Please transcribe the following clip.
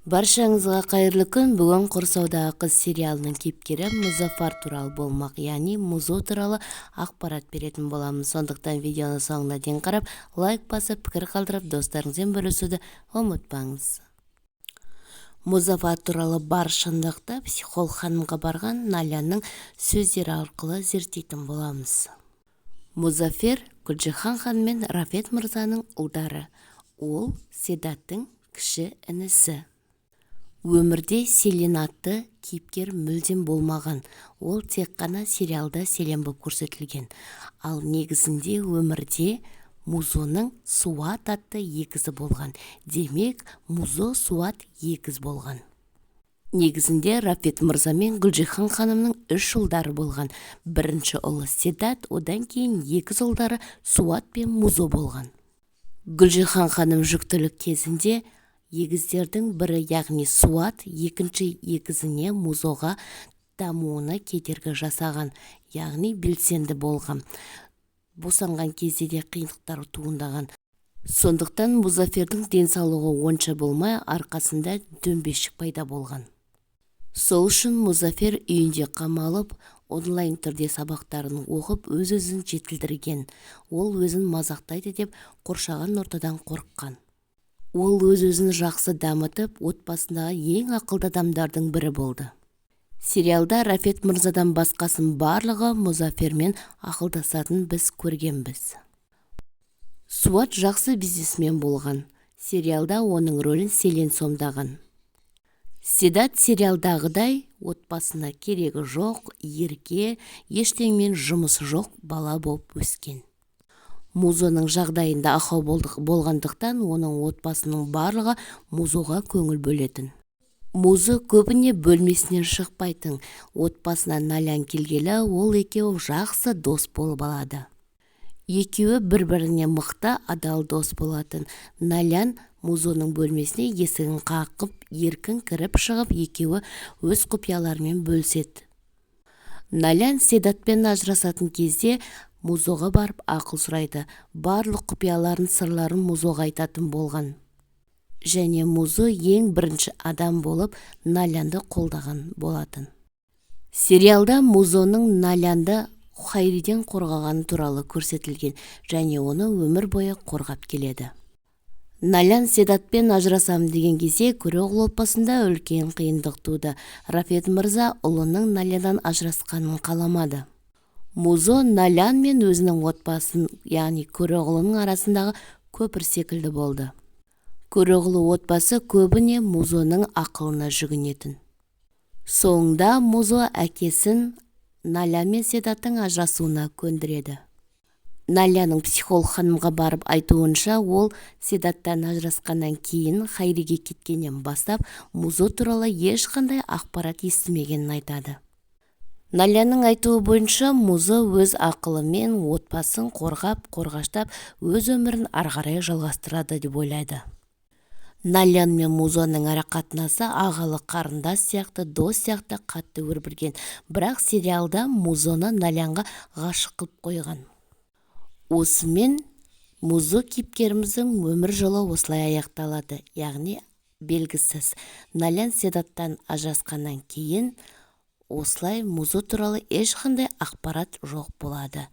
Баршаңызға қайырлы күн! Бүгін «Құрсаудағы қыз» сериалының кейіпкері Мұзафар туралы болмақ, яғни Музо туралы ақпарат беретін боламыз. Сондықтан видеоны соңына дейін қарап, лайк басып, пікір қалдырып, достарыңызбен бөлісуді ұмытпаңыз. Мұзафар туралы бар шындықты психолог ханымға барған Налянның сөздері арқылы зерттейтін боламыз. Мұзафер Гүлжихан ханым мен Рафет мырзаның ұлдары. Ол Седаттың кіші інісі. Өмірде Селен атты кейіпкер мүлдем болмаған. Ол тек қана сериалда Селен болып көрсетілген. Ал негізінде өмірде Музоның Суат атты егізі болған. Демек, Музо Суат егіз болған. Негізінде Рафет мырза мен Гүлжихан ханымның үш ұлдары болған. Бірінші ұлы Седат, одан кейін егіз ұлдары Суат пен Музо болған. Гүлжихан ханым жүктілік кезінде егіздердің бірі, яғни Суат, екінші егізіне, Музоға дамуына кедергі жасаған, яғни белсенді болған. Босанған кезде де қиындықтар туындаған. Сондықтан Мұзафердің денсаулығы онша болмай, арқасында дөңбешік пайда болған. Сол үшін Мұзафер үйінде қамалып, онлайн түрде сабақтарын оқып, өз-өзін жетілдірген. Ол өзін мазақтайды деп қоршаған ортадан қорыққан. Ол өз-өзін жақсы дамытып, отбасындағы ең ақылды адамдардың бірі болды. Сериалда Рафет мырзадан басқасының барлығы Мұзафермен ақылдасатынын біз көргенбіз. Суат жақсы бизнесмен болған. Сериалда оның рөлін Селен сомдаған. Седат сериалдағыдай отбасына керегі жоқ, ерке, ештеңемен жұмысы жоқ бала болып өскен. Музоның жағдайында ақау болғандықтан, оның отбасының барлығы Музоға көңіл бөлетін. Музо көбіне бөлмесінен шықпайтын. Отбасына Налян келгелі ол екеуі жақсы дос болып алады. Екеуі бір-біріне мықты, адал дос болатын. Налян Музоның бөлмесіне есігін қағып, еркін кіріп-шығып, екеуі өз құпияларымен бөліседі. Налян Седатпен ажырасатын кезде Музоға барып ақыл сұрайды. Барлық құпияларын, сырларын Музоға айтатын болған. Және Музо ең бірінші адам болып Налянды қолдаған болатын. Сериалда Музоның Налянды Хайриден қорғағаны туралы көрсетілген және оны өмір бойы қорғап келеді. Налян Седатпен ажырасамын деген кезде Көреғұлы отбасында үлкен қиындық туды. Рафет мырза ұлының Наляннан ажырасқанын қаламады. Музо Налян мен өзінің отбасын, яғни Көреғұлының арасындағы көпір секілді болды. Көреғұлы отбасы көбіне Музоның ақылына жүгінетін. Соңында Музо әкесін Налян мен Седаттың ажырасуына көндіреді. Налянның психолог ханымға барып айтуынша, ол Седаттан ажырасқаннан кейін Хайриге кеткеннен бастап Музо туралы ешқандай ақпарат естімегенін айтады. Налянның айтуы бойынша, Музо өз ақылымен отбасын қорғап, қорғаштап, өз өмірін ары қарай жалғастырады деп ойлайды. Налян мен Музоның арақатынасы ағалы қарындас сияқты, дос сияқты қатты өрбіген. Бірақ сериалда Музоны Налянға ғашық қылып қойған. Осымен Музо кейіпкеріміздің өмір жолы осылай аяқталады, яғни белгісіз. Налян Седаттан ажырасқаннан кейін осылай Музо туралы ешқандай ақпарат жоқ болады.